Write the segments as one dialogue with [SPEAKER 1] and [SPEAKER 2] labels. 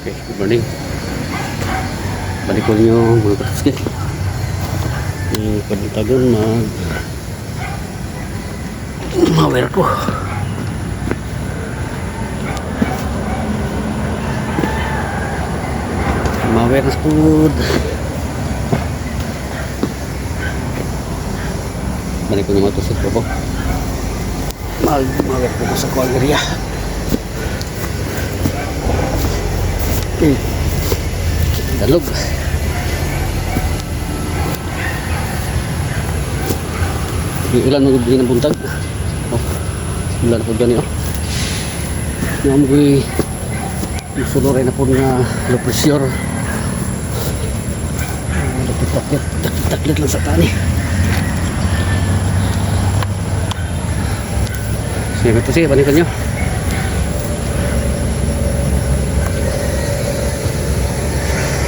[SPEAKER 1] Okay, good morning. Balik ko niyo, mga katuski. Eh, kabuntagon mag mawer ko. Mawer na food. Balik ko niyo, mga katuski ko po. Mag mawer ko sa kuwang area. Okay. Dalog. Di ulan mo gud ng buntag. Oh. Ulan po gani, oh. Nga mo ko'y sulod na po nga low pressure. Taklit, taklit, taklit lang sa tani. Sige, ito siya, balikan nyo.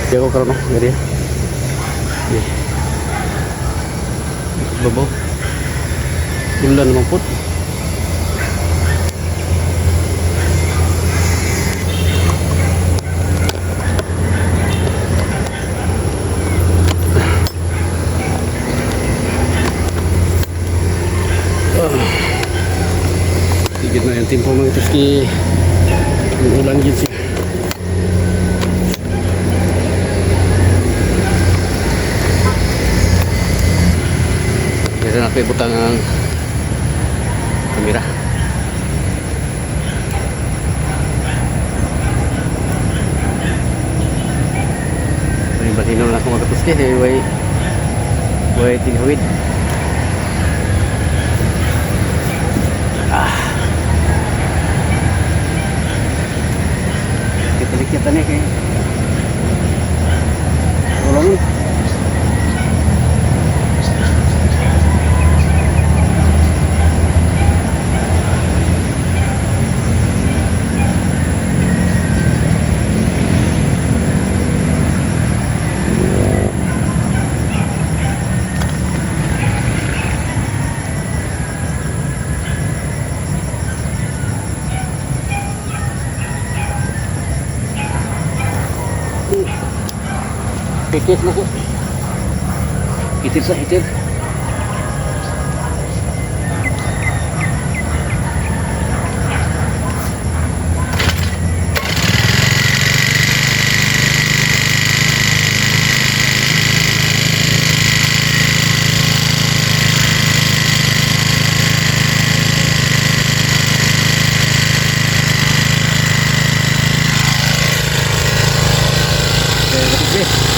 [SPEAKER 1] Di ako karon, oh, area. Eh. Babaw. Ulan naman po. Higit na yung timpo, mga tuski. Yung ulan gid siya. Kasi na ibutang ang kamera. Ay, batino na ako, mga katuski. Eh, way, way tingawid. Ah. Kita kita ni kay. Ulan. Hitir na ko. Hitir sa hitir. Okay.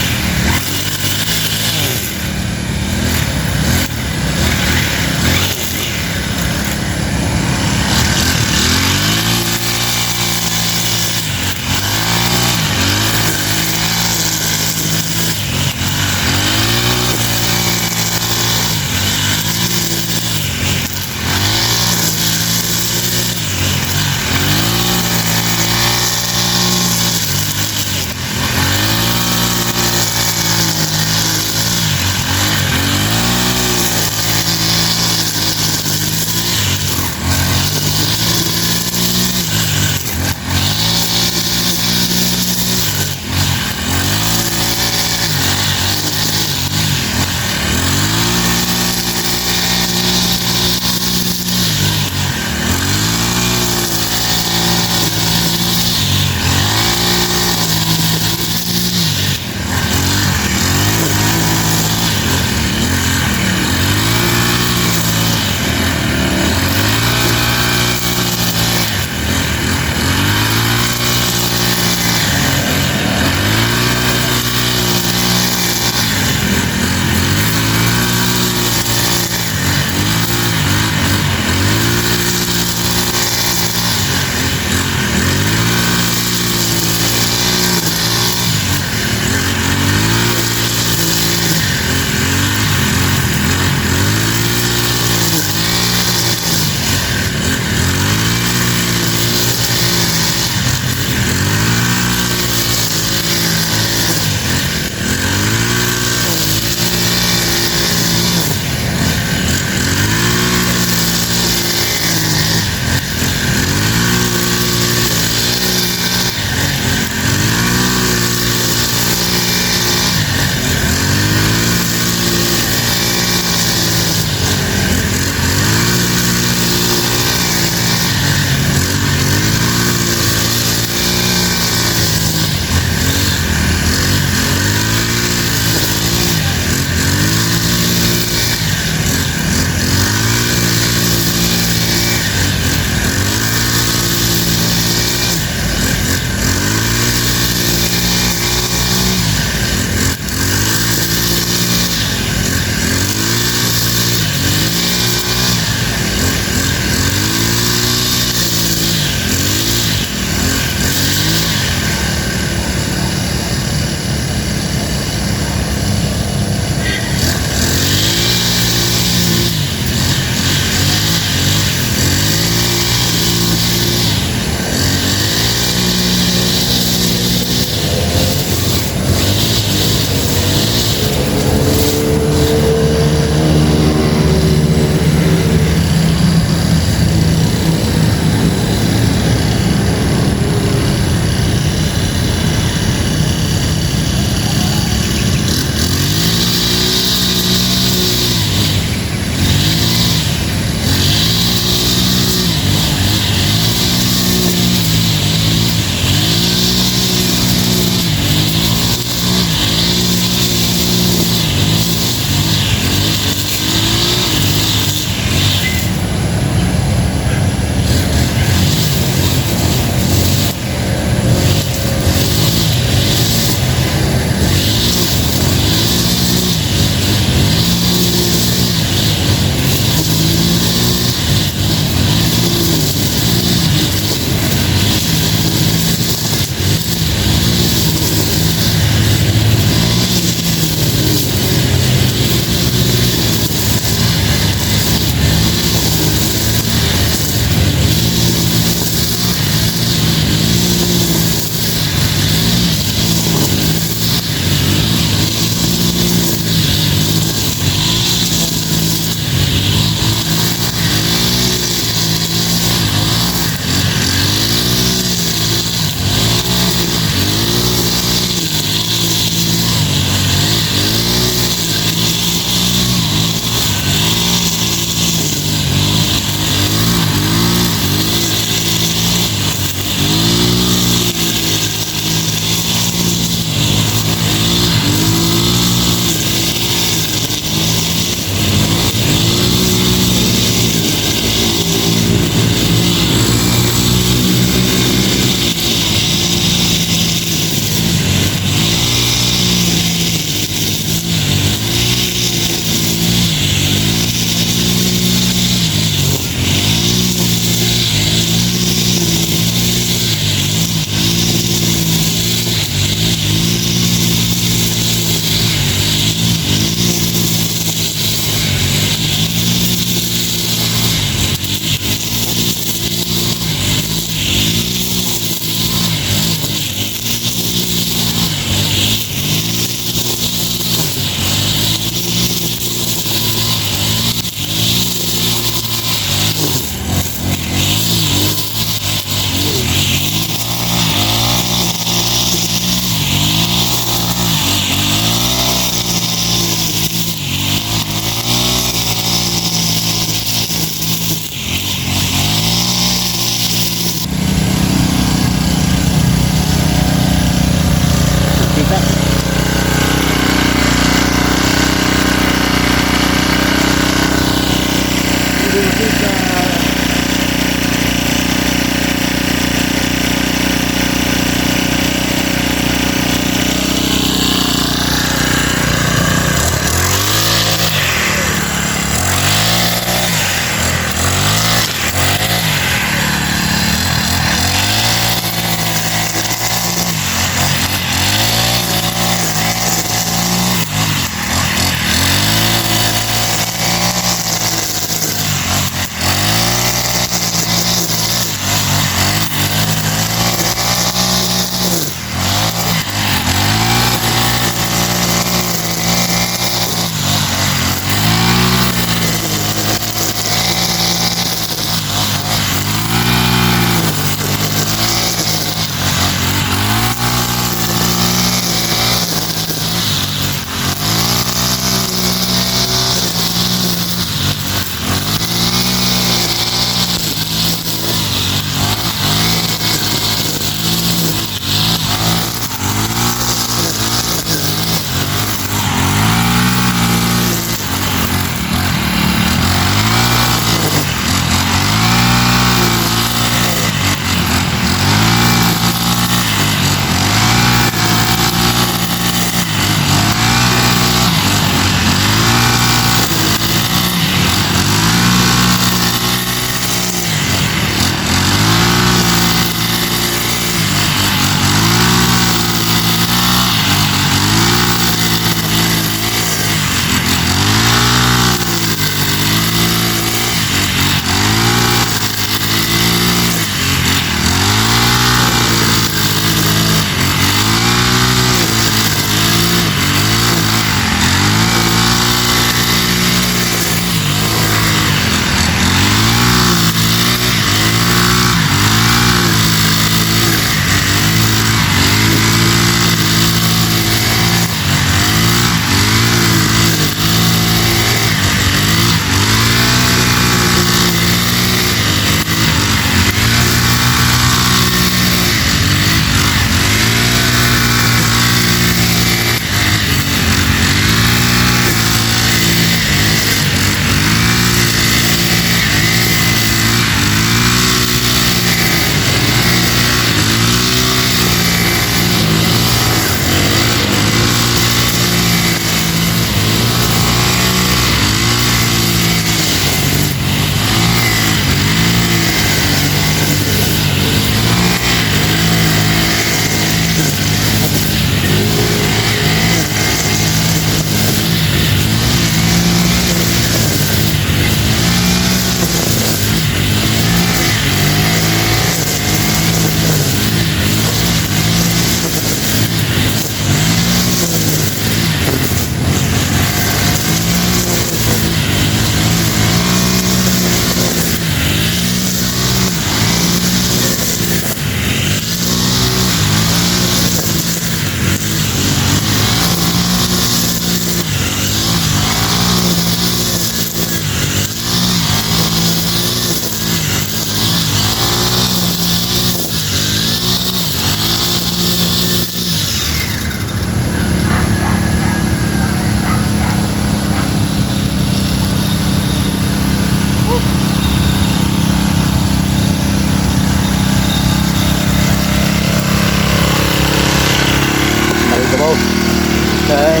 [SPEAKER 1] Kay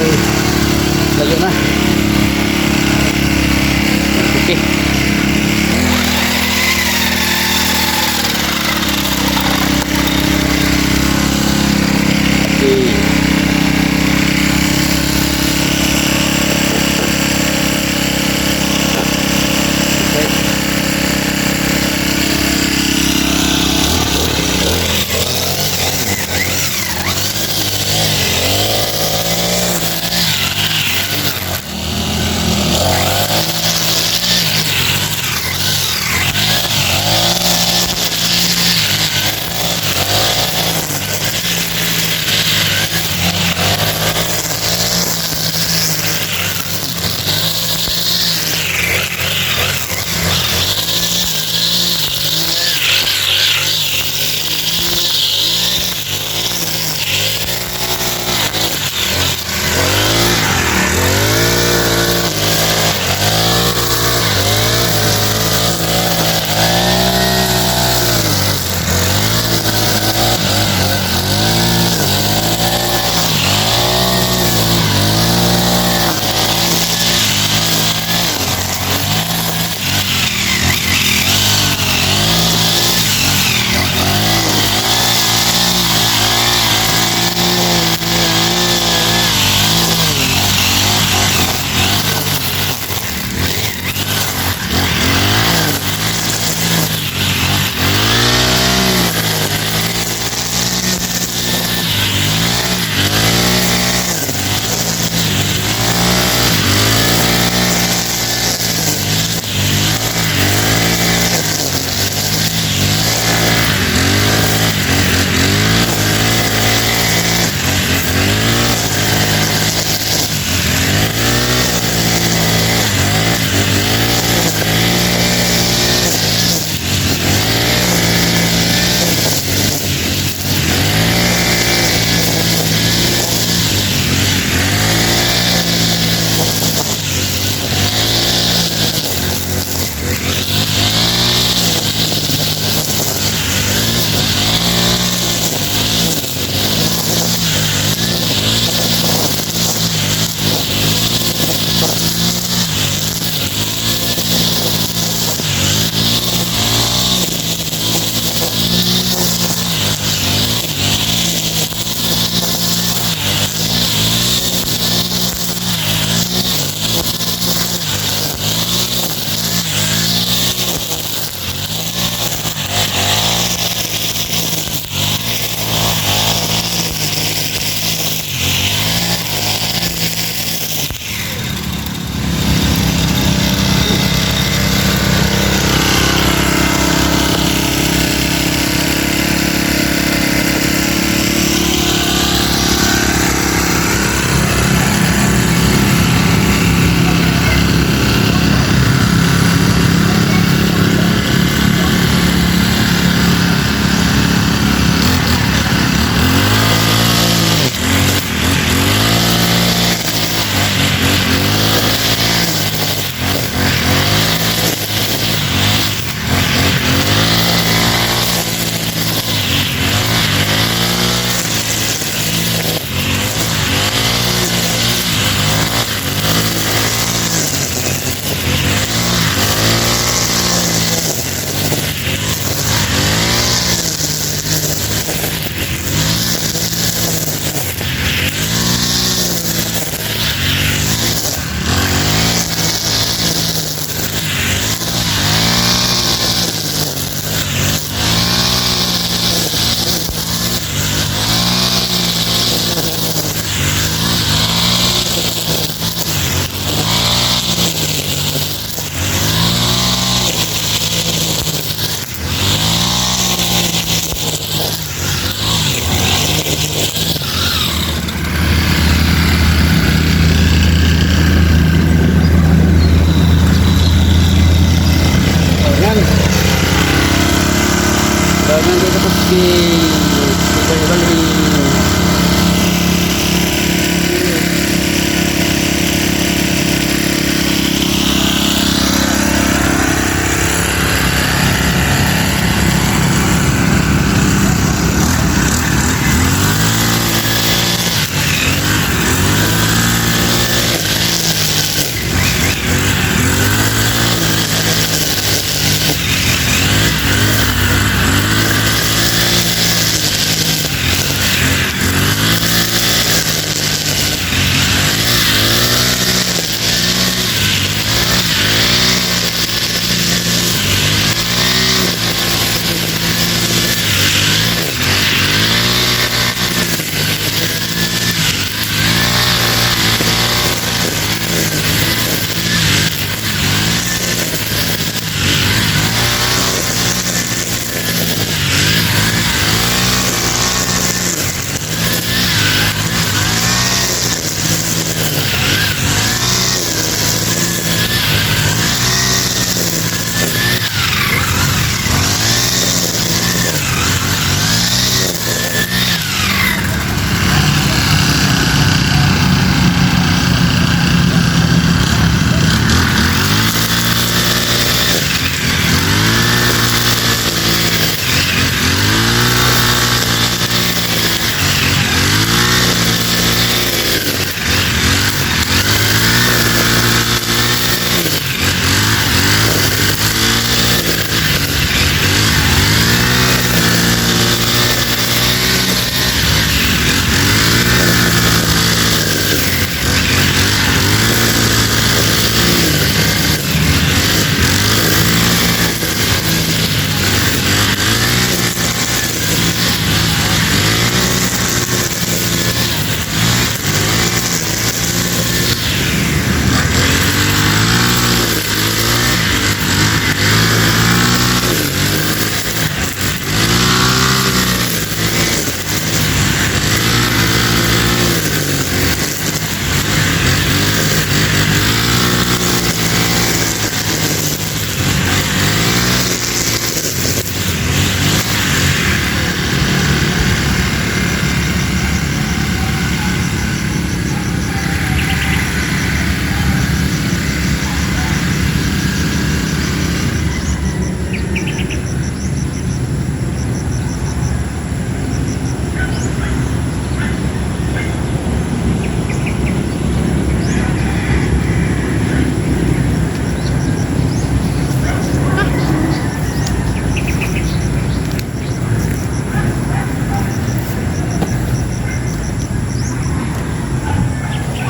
[SPEAKER 1] layo na. Okay. Okay. Okay. Ayan. So, nandito po si Peter Balhin.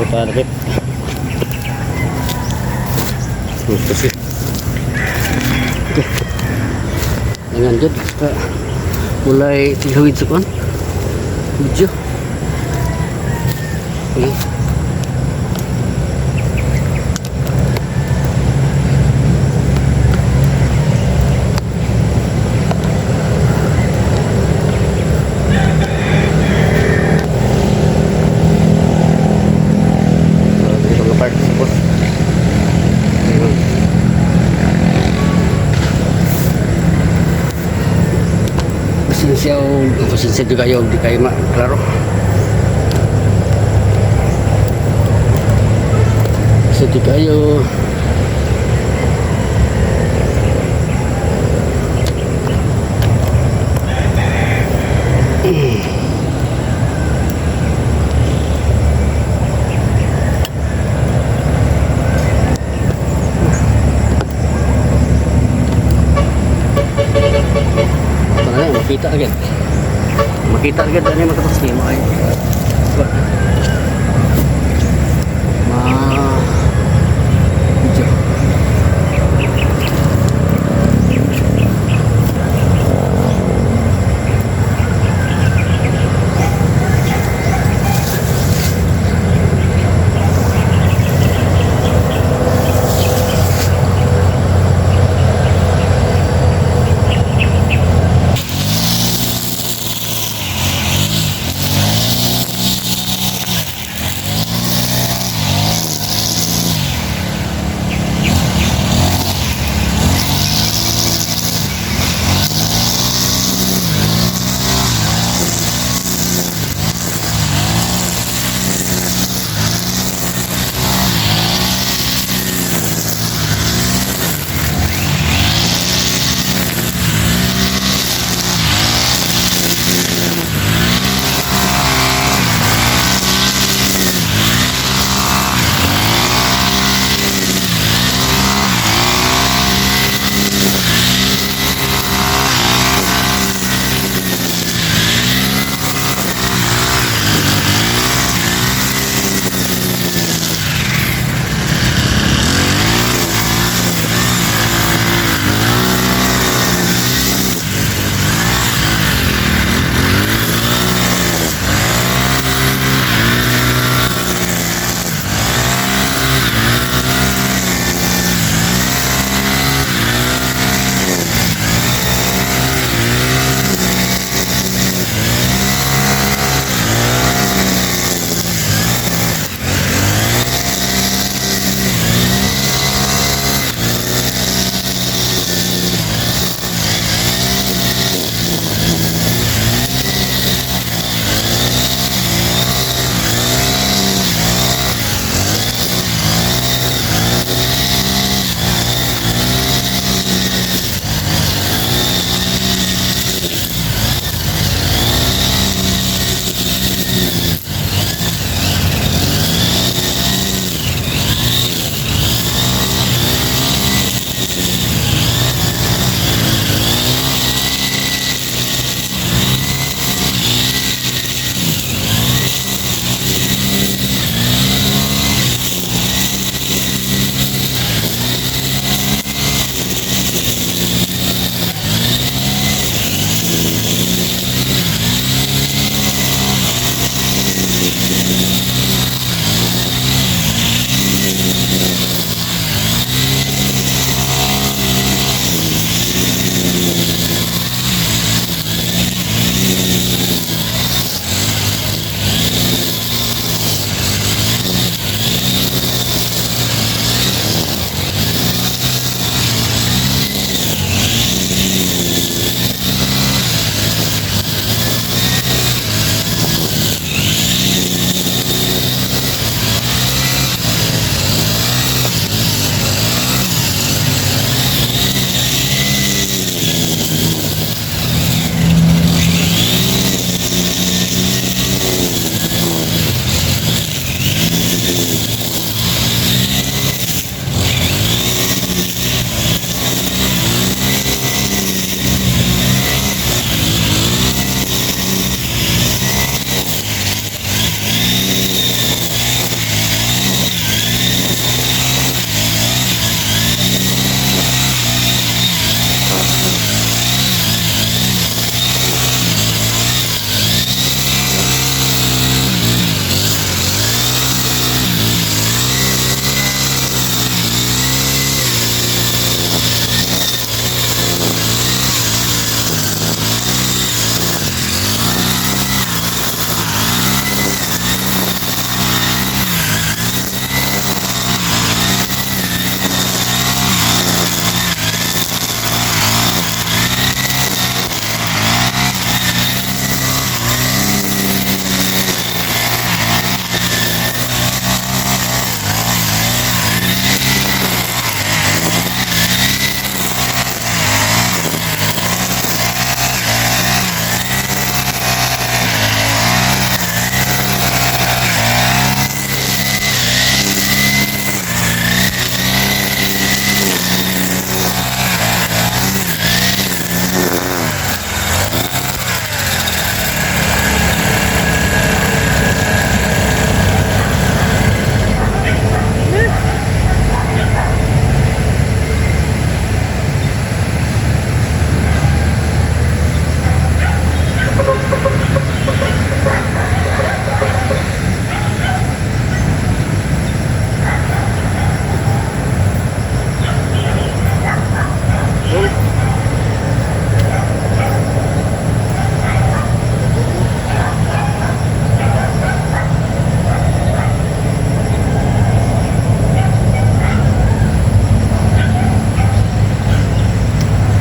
[SPEAKER 1] Pa lapit. Kasi. Okay. Dangan jud ka mulay tigawid sa kuan. Video. Okay. So, dito nga part sa boss. Ayun. Pasensya o pasensya di kayo, di kayo ma klaro. Pasensya di kayo. Ito na lang, makita agad. Makita agad ano yung mga mo ay. Ma video.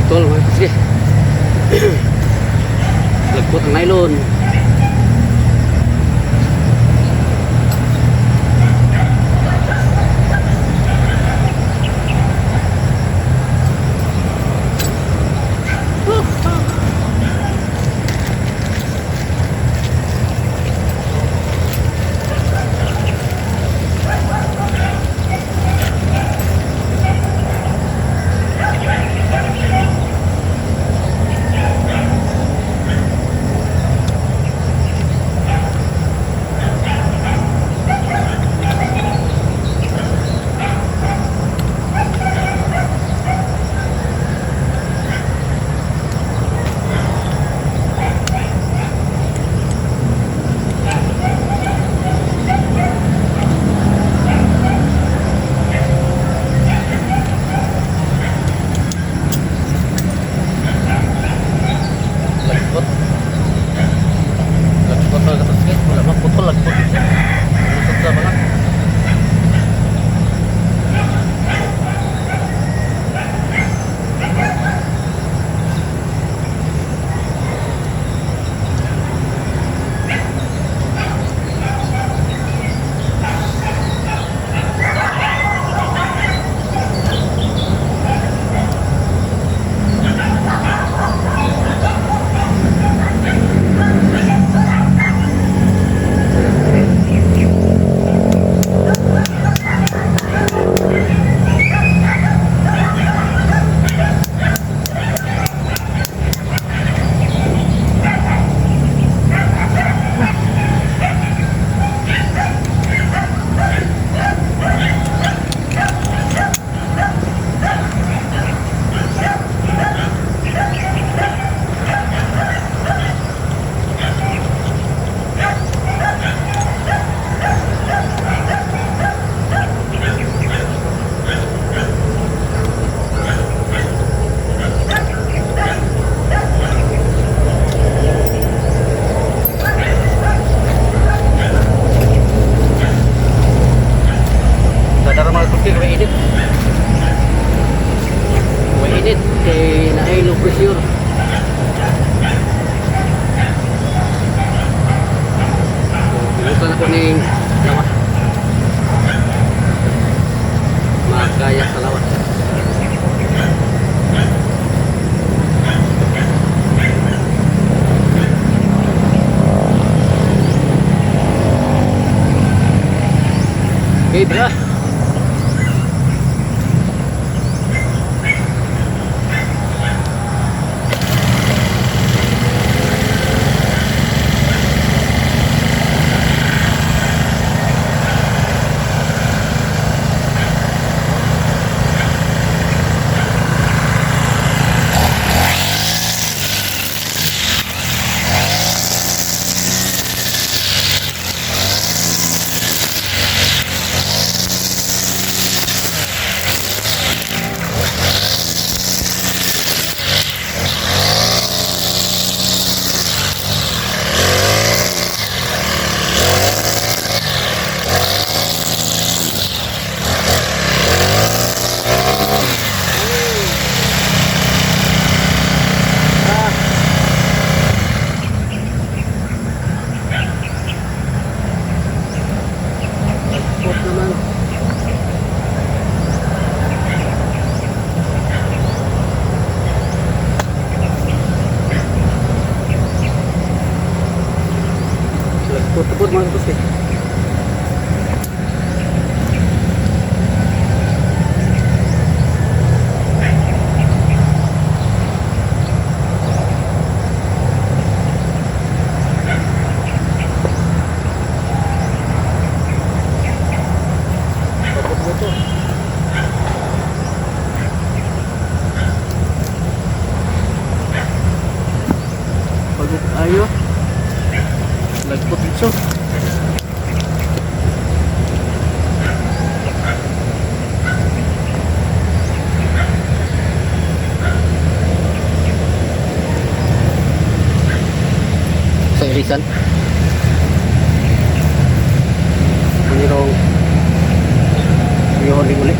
[SPEAKER 1] Putol mga kapuske. Lagpot ang nylon. Lagpot. Lagpot mga kapuske. Wala mang putol, lagpot siya. Lusot sa mga. Kadara mga kapuske, kay init. May init kay naay low pressure. So, pinutan ako ning lawa. Magaya sa lawa. Okay, tara. Lagpot naman. Lagpot-pot mga kapuske. Pagod mo ito. Pagod ayo. Lagpot ito. Sa irisan. Mayroong Yun, uli.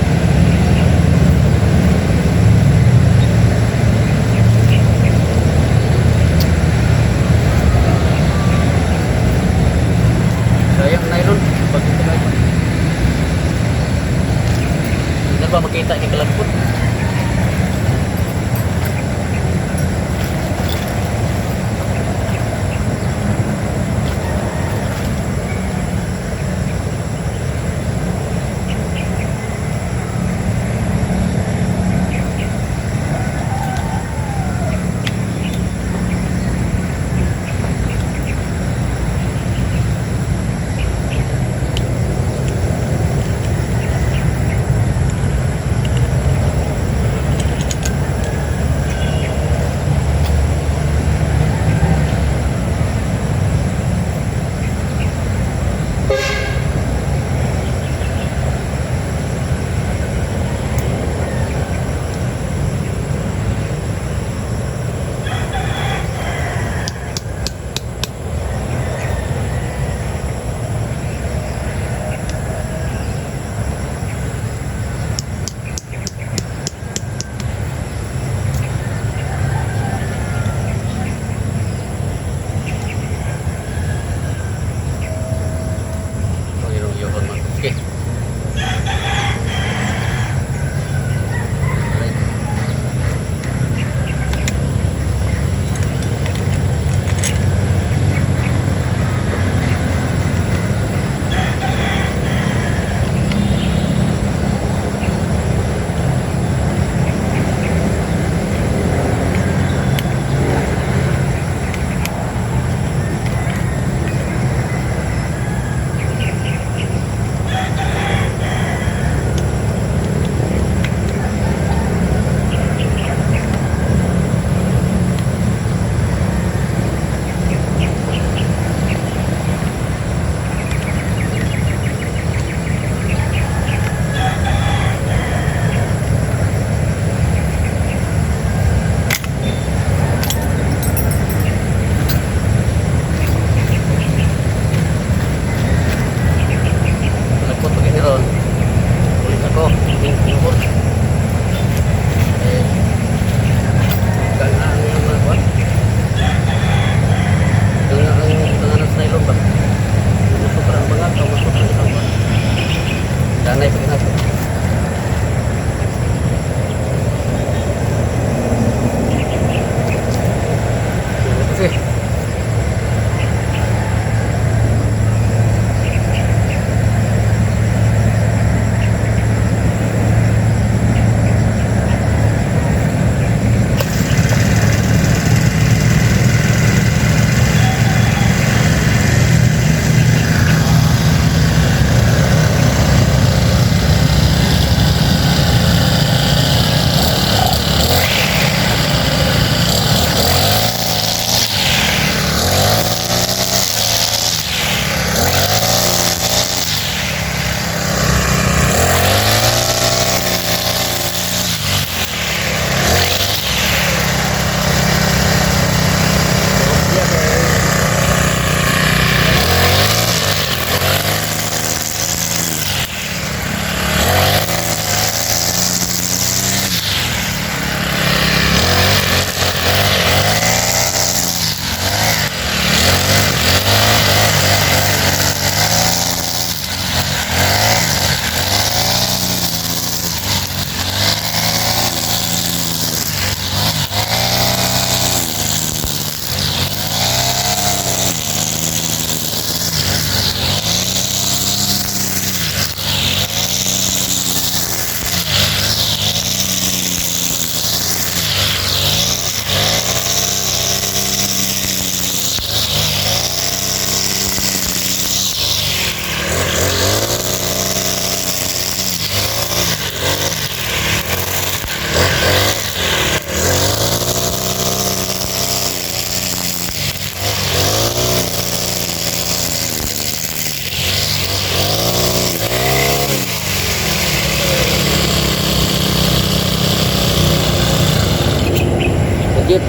[SPEAKER 1] Target.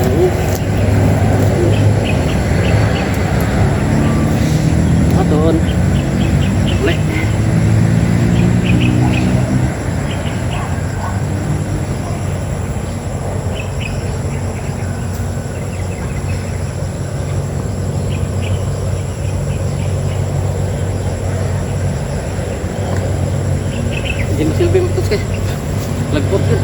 [SPEAKER 1] Oo. Aton. Uli. Hindi mo silbi mo kay. Lagpot yun.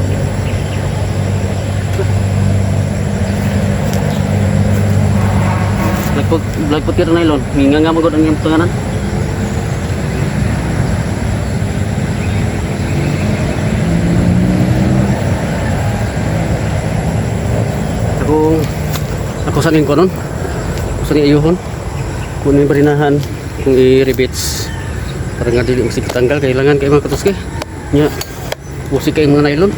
[SPEAKER 1] Lagpot, lagpot yun nylon. Nga nga magod ang iyong panganan. Ako ako sanin ko nun. Ako sanin ayuhon. Kung yung barinahan, kung i-rebits para nga dili masig tanggal, kailangan kay mga katuske. Nya usik kay mga nylon.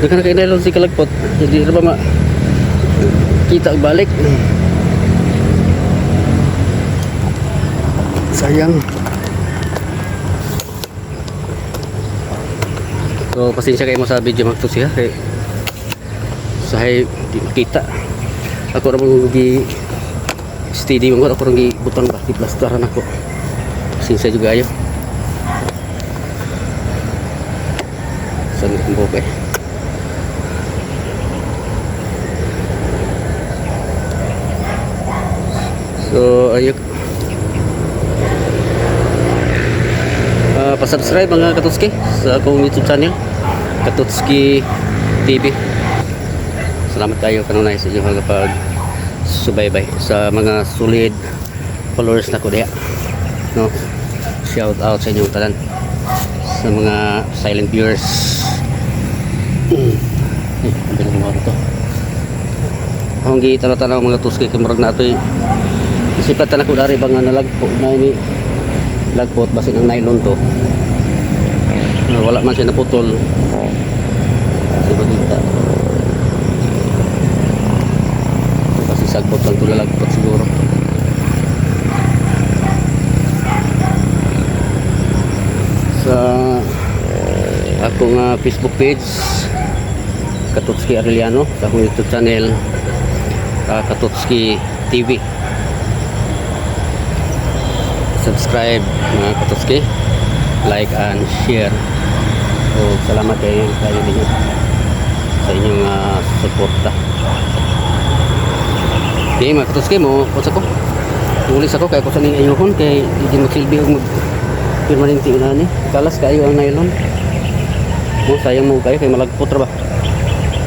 [SPEAKER 1] Daghan na kay nylon si kalagpot. Hindi ra ba ma kita og balik. Sayang. So pasensya kayo mo sa video mga katuske ha kay sahay di makita. Ako ra man gi steady man gud, ako ra gi butang ba, gi plastaran ako. Pasensya juga ayo. Saan akong buhok eh. So, ayok. Pa-subscribe mga Katutski sa akong YouTube channel, Katutski TV. Salamat kayo kanunay sa inyong pag subaybay sa mga solid followers na ko diha. No? Shout out sa inyong tanan sa mga silent viewers. Eh, ang bilang mga to. Akong gitanaw-tanaw mga tuski kay murag na atoy isipat na ko dari ba nga nalagpo na ini lagpot basin ang nylon to. Ah, wala man siya naputol. Kasi magita. Kasi sagbot lang to, lalagpot siguro. Sa akong Facebook page, Katutski Arellano, sa akong YouTube channel, Katutski TV. Subscribe mga Katutski, like and share. So, salamat kayo kayo ninyo sa inyong suporta. Okay mga Katutski, mo unsa ko? Ulis ako kay ko sa ning ayuhon kay di magsilbi og mag permanente una ni. Kalas kayo ang nylon. Mo sayang mo kayo kay malagpot ra ba.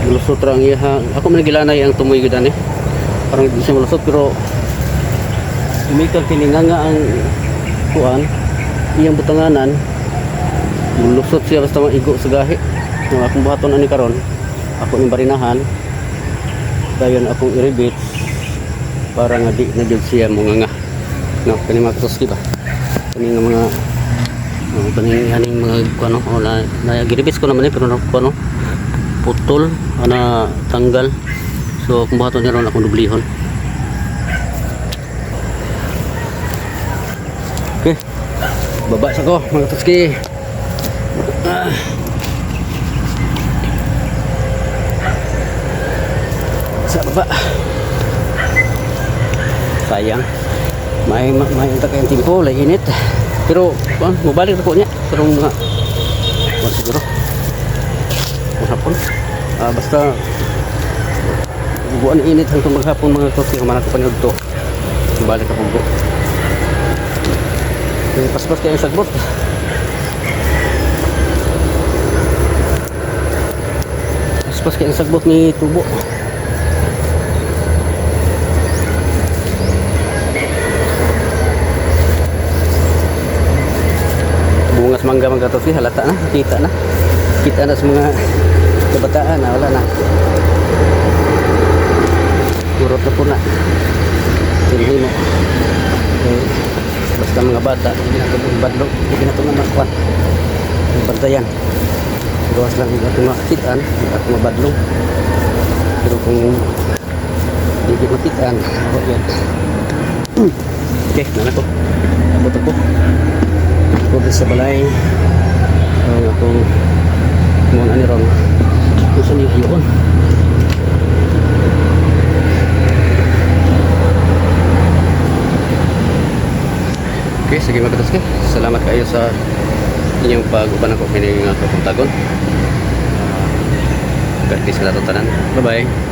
[SPEAKER 1] Mulusot ra ang iya. Ako man gilanay ang tumoy gid ani. Parang di siya malusot pero umikal kini nga nga ang kuan iyang butanganan, mulusot siya basta maigo sa gahi. Nung akong buhaton ani karon, ako ning barinahan dayon akong i-rebit para nga di na jud siya munganga, no? Kani mga katuski ba, kani nga mga, oh, kani aning mga kuano, oh, na, na giribits ko naman eh, pero na kuano putol ana tanggal. So kung buhaton niya ron, akong dublihon. Okay, baba sa ko mga katuski. Ah. Sa baba, sayang may may unta kayong timpo lay init pero kuan mobalik ko niya pero mga kuan siguro kung hapon. Ah, basta buwan init hangtong maghapon mga katuski, human ako panood to, mobalik ako go. Eh, paspas kayong sagbot. Paspas kayong sagbot ni tubo. Bungas mangga mga katosi, halata na, kita na. Kita na sa mga kabataan na wala na. Kurot na po na. Tinhin mo. Eh, basta mga bata, hindi na ito badlog, hindi na ito na makuan. Bantayan. Gawas lang hindi ito makitaan, hindi ito mabadlong. Pero kung hindi makitaan, ako yan. Okay, nana ko. Abot ako. Ako sa balay. Ang akong muna ni Ron. Usa niyo ayuhon. Okay, sige, mga kataske. Salamat kayo sa inyong pag-uban ako kini nga kapuntagon. God bless ka tanan. Bye-bye.